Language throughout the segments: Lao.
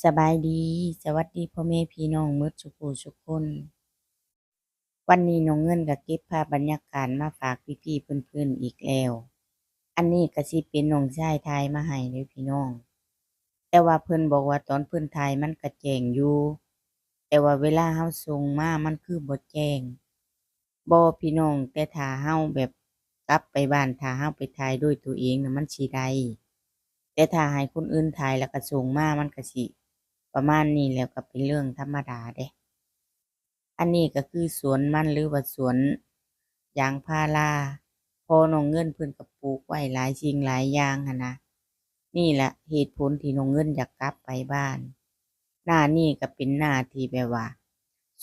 ສະບາຍດີ, ສະຫວັດດີພໍ່ແມ່ພີ່ນ້ອງໝົດສູ່ຜູ້ສູ່ຄົນ. ວັນນີ້ນ້ອງເງິນກໍເກັບພາບບັນຍາກາດມາຝາກພີ່ໆເພື່ອນໆອີກແລ້ວ. ອັນນີ້ກໍຊິເປັນນ້ອງຊາຍຖ່າຍມາໃຫ້ເດີ້ພີ່ນ້ອງ, ແຕ່ວ່າເພິ່ນບອກວ່າຕອນເພິ່ນຖ່າຍມັນກໍແຈ້ງຢູ່, ແຕ່ວ່າເວລາເຮົາສົ່ງມາມັນຄືບໍ່ແຈ້ງ. ບໍ່ພີ່ນ້ອງ, ແຕ່ຖ້າເຮົາແບບກັບໄປບ້ານ, ຖ້າເຮົາໄປຖ່າຍດ້ວຍຕົວເອງນະ ມັນຊິໄດ້, ແຕ່ຖ້າໃຫ້ຄົນອື່ນຖ່າຍແລ້ວກໍສົ່ງມາ ມັນກໍຊິປະມານນີ້ແຫຼະ, ກໍເປັນເລື່ອງທຳມະດາເດ້. ອັນນີ້ກໍຄືສວນມັນ ຫຼືວ່າສວນຢາງພາລາ, ພໍ່ນ້ອງເງິນເພິ່ນກໍປູກໄວ້ຫຼາຍສິ່ງຫຼາຍຢ່າງຫັ້ນນະ. ນີ້ລະເຫດຜົນທີ່ນ້ອງເງິນຢາກກັບໄປບ້ານ. ໜ້ານີ້ກໍເປັນໜ້າທີ່ແບບວ່າ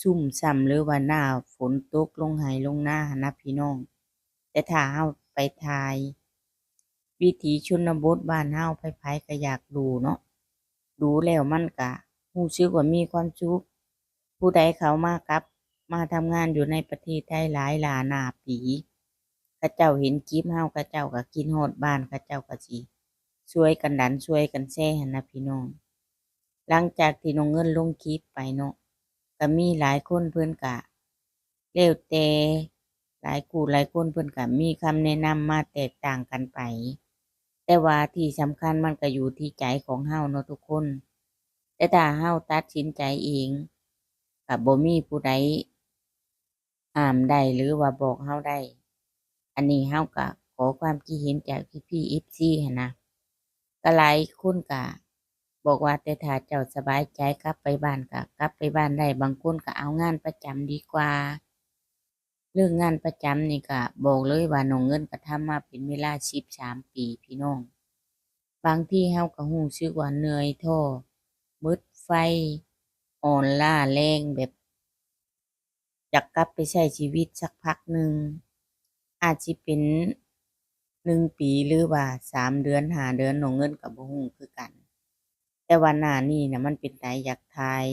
ຊຸ່ມຊ້ຳ ຫຼືວ່າໜ້າຝົນຕົກລົງໄຮ່ລົງນາຫັ້ນນະພີ່ນ້ອງ. ແຕ່ຖ້າເຮົາໄປຖ່າຍວິຖີຊົນນະບົດບ້ານເຮົາ, ໃຜໆກໍຢາກດູເນາະ, ດູແລ້ວມັນກະຮູ້ສຶກວ່າມີຄວາມສຸກ. ຜູ້ໃດເຂົາມາກັບມາທຳງານຢູ່ໃນປະເທດໄທຫຼາຍຫຼ້າໜ້າປີ, ເຂົາເຈົ້າເຫັນຄລິບເຮົາ ເຂົາເຈົ້າກໍຄິດຮອດບ້ານ, ເຂົາເຈົ້າກໍຊິຊ່ວຍກັນດັນ ຊ່ວຍກັນແຊຫັ້ນນະພີ່ນ້ອງ. ຫຼັງຈາກທີ່ນ້ອງເງິນລົງຄລິບໄປເນາະ, ກໍມີຫຼາຍຄົນເພິ່ນກະ ແລ້ວແຕ່ ຫຼາຍຄູ່ຫຼາຍຄົນເພິ່ນກໍມີຄຳແນະນຳມາແຕກຕ່າງກັນໄປ, ແຕ່ວ່າທີ່ສຳຄັນມັນກໍຢູ່ທີ່ໃຈຂອງເຮົາເນາະທຸກຄົນ. ແຕ່ຖ້າເຮົາຕັດສິນໃຈເອງ ກໍບໍ່ມີຜູ້ໃດຫ້າມໄດ້ ຫຼືວ່າບອກເຮົາໄດ້. ອັນນີ້ເຮົາກໍຂໍຄວາມຄິດເຫັນຈາກພີ່ໆ ເອັຟຊີ ຫັ້ນນະ. ກໍຫຼາຍຄົນກໍບອກວ່າ ແຕ່ຖ້າເຈົ້າສະບາຍໃຈກັບໄປບ້ານກໍກັບໄປບ້ານໄດ້, ບາງຄົນກໍເອົາງານປະຈຳດີກວ່າ. ເລື່ອງງານປະຈຳນີ້ກໍບອກເລີຍວ່ານ້ອງເງິນກໍທຳມາເປັນເວລາສິບສາມປີພີ່ນ້ອງ. ບາງທີເຮົາກໍຮູ້ສຶກວ່າເມື່ອຍທໍ້, ໝົດໄຟ, ອ່ອນລ້າແຮງ, ແບບ ຢາກກັບໄປໃຊ້ຊີວິດສັກພັກໜຶ່ງ, ອາດຊິເປັນໜຶ່ງປີ ຫຼືວ່າສາມເດືອນ ຫ້າເດືອນ, ນ້ອງເງິນກໍບໍ່ຮູ້ຄືກັນ. ແຕ່ວ່າໜ້ານີ້ນະ ມັນເປັນຕາຢາກຖ່າຍ,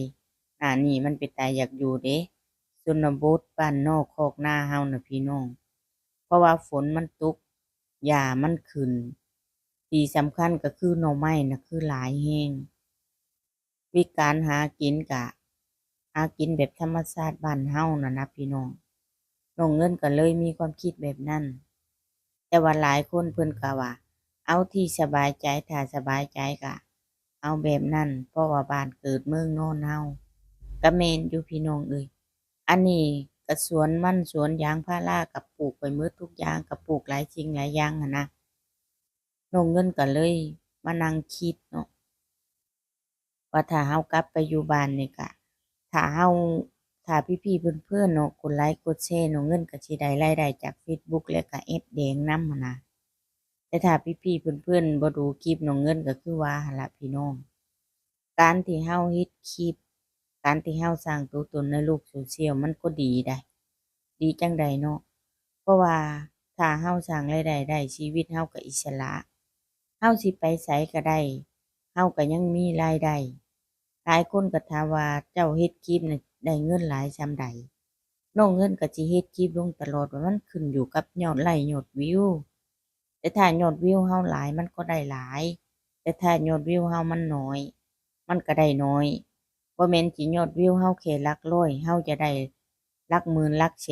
ໜ້ານີ້ມັນເປັນຕາຢາກຢູ່ເດ້, ຊົນນະບົດບ້ານນອກຄອກນາເຮົານະພີ່ນ້ອງ. ເພາະວ່າຝົນມັນຕົກ, ຫຍ້າມັນຂຶ້ນ, ທີ່ສຳຄັນກໍຄືໜໍ່ໄມ້ນະ ຄືຫຼາຍແຮງ. ວິການຫາກິນກະຫາກິນແບບທຳມະຊາດບ້ານເຮົານັ້ນນະພີ່ນ້ອງ. ນ້ອງເງິນກໍເລີຍມີຄວາມຄິດແບບນັ້ນ. ແຕ່ວ່າຫຼາຍຄົນເພິ່ນກໍວ່າ ເອົາທີ່ສະບາຍໃຈ, ຖ້າສະບາຍໃຈກະເອົາແບບນັ້ນ, ເພາະວ່າບ້ານເກີດເມືອງນອນເຮົາ. ກະແມ່ນຢູ່ພີ່ນ້ອງເອີຍ. ອັນນີ້ກະສວນມັນ, ສວນຢາງພາລາ, ກະປູກໄປໝົດທຸກຢ່າງ, ກະປູກຫຼາຍສິ່ງຫຼາຍຢ່າງຫັ້ນນະ. ນ້ອງເງິນກໍເລີຍມານັ່ງຄິດເນາະ ວ່າຖ້າເຮົາກັບໄປຢູ່ບ້ານນີ້ກະ ຖ້າເຮົາ ຖ້າພີ່ໆເພື່ອນໆເນາະ ກົດໄລກົດແຊ ນ້ອງເງິນກໍຊິໄດ້ລາຍໄດ້ຈາກເຟສບຸກ ແລະກະແອັດແດງນຳຫັ້ນນະ. ແຕ່ຖ້າພີ່ໆເພື່ອນໆບໍ່ດູຄລິບນ້ອງເງິນ ກໍຄືວ່າຫັ້ນລະພີ່ນ້ອງ. ການທີ່ເຮົາເຮັດຄລິບ, ການທີ່ເຮົາສ້າງຕົວຕົນໃນໂລກໂຊຊຽວ ມັນກໍດີໄດ໋. ດີຈັ່ງໃດເນາະ? ເພາະວ່າຖ້າເຮົາສ້າງລາຍໄດ້ໄດ້, ຊີວິດເຮົາກໍອິດສະຫຼະ. ເຮົາຊິໄປໃສກໍໄດ້, ເຮົາກໍຍັງມີລາຍໄດ້. ຫຼາຍຄົນກໍຖາມວ່າ ເຈົ້າເຮັດຄລິບນະ ໄດ້ເງິນຫຼາຍສ່ຳໃດ? ນ້ອງເງິນກໍຊິເຮັດຄລິບລົງຕະຫຼອດວ່າ ມັນຂຶ້ນຢູ່ກັບຍອດໄລຍ໌ຍອດວິວ. ແຕ່ຖ້າຍອດວິວເຮົາຫຼາຍ ມັນກໍໄດ້ຫຼາຍ, ແຕ່ຖ້າຍອດວິວເຮົາມັນໜ້ອຍ ມັນກໍໄດ້ໜ້ອຍ. ບໍ່ແມ່ນຊິຍອດວິວເຮົາແຄ່ຫຼັກຮ້ອຍ ເຮົາຈະໄດ້ຫຼັກໝື່ນຫຼັກແສ